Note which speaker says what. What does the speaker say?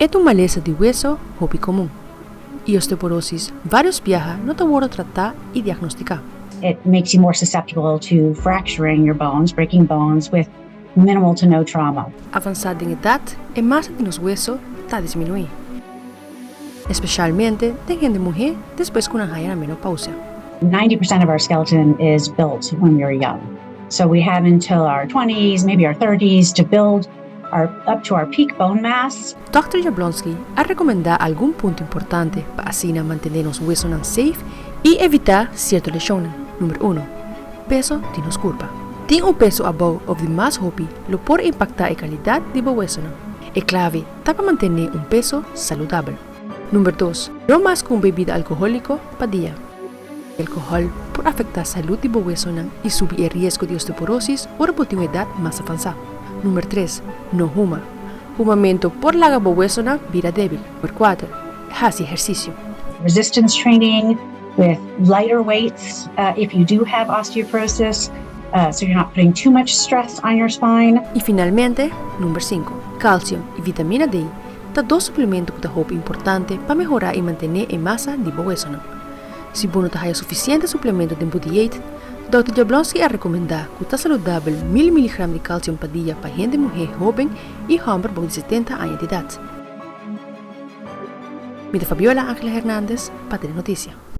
Speaker 1: E ta un malesa di weso hopi comun. Y osteoporosis varios biaha no ta wordo trata y diagnostica.
Speaker 2: It makes you more susceptible to fracturing your bones, breaking bones with minimal to no trauma.
Speaker 1: Avansa den edad, e masa di nos weso ta disminui. Especialmente den hende muhe despues cu nan haya na menopausia.
Speaker 2: 90% of our skeleton is built when we are young. So we have until our twenties, maybe our thirties to build our up to our peak bone mass.
Speaker 1: Dòkter Jablonski a rekomendá algun punto importante pa asina mantené nos wesonan safe i evitá sierto leshonnan. Number uno, peso di nos kurpa. Tin un peso abou òf di mas hopi lo por impaktá e kalidat di bo wesonan. E klave ta pa mantené un peso saludabel. Number dos, no mas ku un bebida alkohóliko pa dia. Alkohòl por afektá salud di bo wesonan i subi e riesgo di osteoporosis ora bo tin un edat mas avansá. Number tres, no huma. Humamentu por laga bo wesonan bira débil. Number kuater, hasi ehersisio.
Speaker 2: Resistance training with lighter weights if you do have osteoporosis so you're not putting too much stress on your spine.
Speaker 1: I finalmente, number sinku, kalsium i vitamina D ta dos suplemento ku ta hopi importante pa mehorá i mantené e masa di bo wesonan. Si bo no ta haya sufisiente suplemento den bo dieet, Dòkter Jablonski a rekomendá ku ta saludabel 1000 miligram di kalsium pa dia pa hende muhé hóben i hòmber bou di 70 aña di edat. Mi ta Fabiola Angela Hernandez pa Tele Noticia.